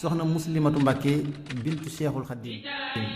soxna Muslimatu Mbàkke bintu Cheikhul Khadim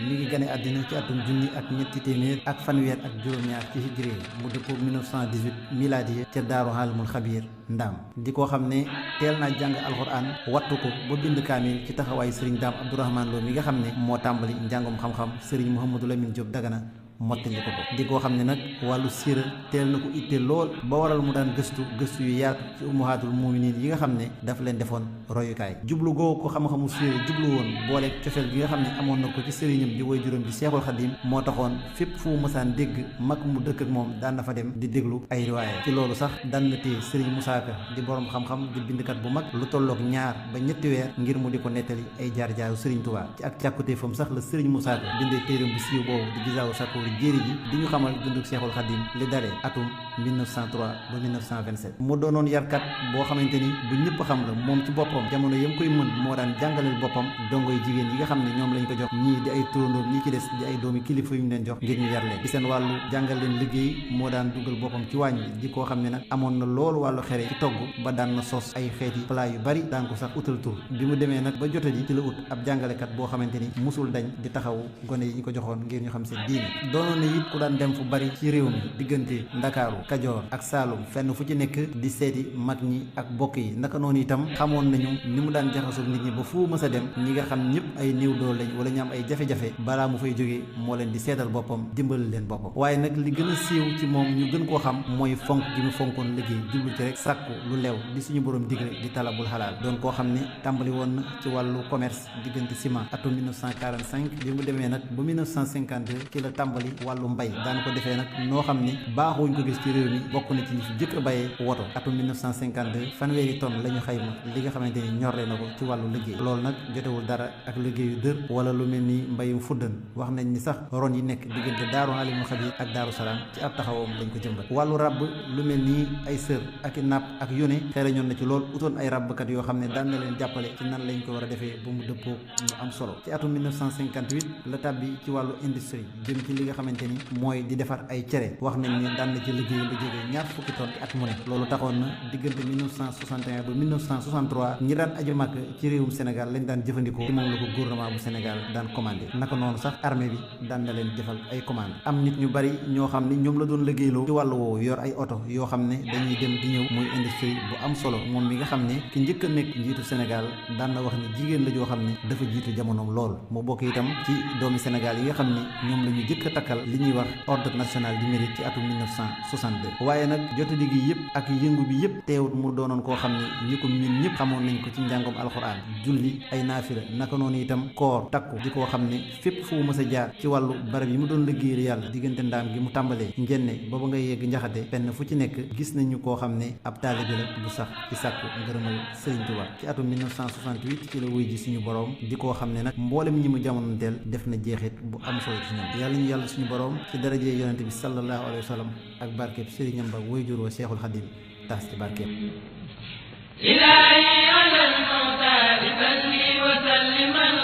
mi ngi gane àddina ci atum junni ak ñetti téeméer ak fanweer ak juróom-ñaar ci hijri mu dëppoo 1918 miladiya ca daaru Haalimul Xabiir ndaam di koo xam ne teel naa jàng alxuraan wattu ko ba bind kaamil ci taxawaayu sëriñ Daam Abdourahmane Lo mi nga xam ne moo tàmbali njàngum xam-xam sëriñ Mouhamadou Lamine Diop Dagana mottali ko di koo xam ne nag wàllu siira teel na ko itte lool ba waral mu daan gëstu yu yaatu ci ummahatul muminin yi nga xam ne daf leen defoon royukaay jublu googu ko xam-xamu siira jublu woon boole cofeel gi nga xam ne amoon na ko ci sëriñam di way juróom di Seexul Xadim moo taxoon fépp fu mu mësaan dégg mag mu dëkk ak moom daan na fa dem di déglu ay riwaaya ci loolu sax daan na téye sëriñ Musaa Ka di borom xam-xam di bindkat bu mag lu tolloog 2 ba 3 weer ngir mu di ko nettali ay jaar-jaaru sëriñ Tuubaa ci ak càkkutéefam sax la sëriñ Musaa Ka bindee téeram bu siiw boobu di gisaawu sakkoor jéeri ji di ñu xamal dunduk Seexul Xadim li dalee atum 1903 ba 1927 mu doonoon yarkat boo xamante ni bu ñëpp xam la moom ci boppam jamono yam koy mën moo daan jàngaleel boppam dongoy jigéen yi nga xam ne ñoom lañ ko jox ñii di ay turandoom ñi ci des di ay doomi kilifa yu ñu leen jox ngir ñu yar leen ci seen wàllu jàngal leen liggéey moo daan dugal boppam ci waañ bi di koo xam ne nag amoon na loolu wàllu xere ci togg ba daan na sos ay xeeti plat yu bari daan ko sax utal tur bi mu demee nag ba jotadi ci la ut ab jàngalekat boo xamante ni musul dañ di taxawu gone yi ñu ko joxoon ngir ñu xam seen diine doonoon na it ku daan dem fu bari ci réew mi diggante Ndakaaru Kajoor ak Saalum fenn fu ci nekk di seeti mag ñi ak bokk yi naka noonu itam xamoon nañu ni mu daan jaxasoo nit ñi ba fu mës a dem ñi nga xam ñëpp ay néew doole lañ wala ñu am ay jafe-jafe balaa mu fay jógee moo leen di seetal boppam dimbali leen boppam waaye nag li gën a siiw ci moom ñu gën koo xam mooy fonk gi mu fonkoon liggéey jublu ci rek sàkku lu lew di suñu borom digle di talabul xalaal doon koo xam ne tàmbali woon na ci wàllu commerce diggante ciment atum 1945 bi mu demee nag ba 1952 ci la tàmbali wàllu mbay daan ko defee nag noo xam ne baaxuñ ko gis ci réew mi bokk na ci ñi fi jëkk a bayee woto atum 1952 fanweeri tonne la ñu xayma li nga xamante ni ñorle na ko ci wàllu liggéey loolu nag jotewul dara ak liggéeyu dër wala lu mel ni mbayum fuddan wax nañ ni sax ron yi nekk diggante daaru Haalimul Xabiir ak daaru Salaam ci ab taxawoom lañ ko jëmbat wàllu ràbb lu mel ni ay sër ak i napp ak yone xereñoon na ci lool utoon ay ràbbkat yoo xam ne daan na leen jàppale ci nan lañ ko war a defee ba mu dëppoo mu am solo ci atum 1958 la tàbbi ci wàllu industrie jëm ci li nga xamante ni mooy di defar ay cere wax nañ ne daan na ci liggéey lu jógee 20 tonnes ci at mu ne loolu taxoon na diggante 1961 ba 1963 ñi daan aju màkk ci réewum Sénégal lañ daan jëfandikoo ci moom la ko gouvernement bu Sénégal daan commandé naka noonu sax armée bi daan na leen defal ay commande am nit ñu bari ñoo xam ne ñoom la doon liggéeyloo ci wàllu woowu yor ay oto yoo xam ne dañuy dem di ñëw muy industrie bu am solo moom mi nga xam ne ki njëkk a nekk njiitu Sénégal daan na wax ni jigéen la joo xam ne dafa jiitu jamonoom lool mu bokk itam ci doomi Sénégal yi nga xam ne ñoom la ñu jëkk a takkal li ñuy wax ordre national du mérite ci atum 1962 waaye nag jotadi gi yëpp ak yëngu bi yëpp teewut mu doonoon koo xam ne ñi ko miin ñëpp xamoon nañ ko ci njàngom alxuraan julli ay naafila naka noonu itam koor takku di koo xam ne fépp fu mu mës a jaar ci wàllu barab yi mu doon liggéeyal yàlla diggante ndaam gi mu tàmbalee njenne booba nga yegg njaxate fenn fu ci nekk gis nañu koo xam ne ab taalibe la bu sax ci sàkku ngërëmal Sëriñ Tuubaa ci atum 1968 ci la wuy ji suñu borom di koo xam ne nag mboolem ñi mu jamonoonteel def na jeexit bu am solo ci ñoom yàlla ñu yàlla suñu borom ci darajee yonente bi sallallahu alayhi wa sallam ak barkeb sëriñam ba woy jur wa Seexul Xadim taas ci barkeem ilaahi alal mawtaari salli wa salliman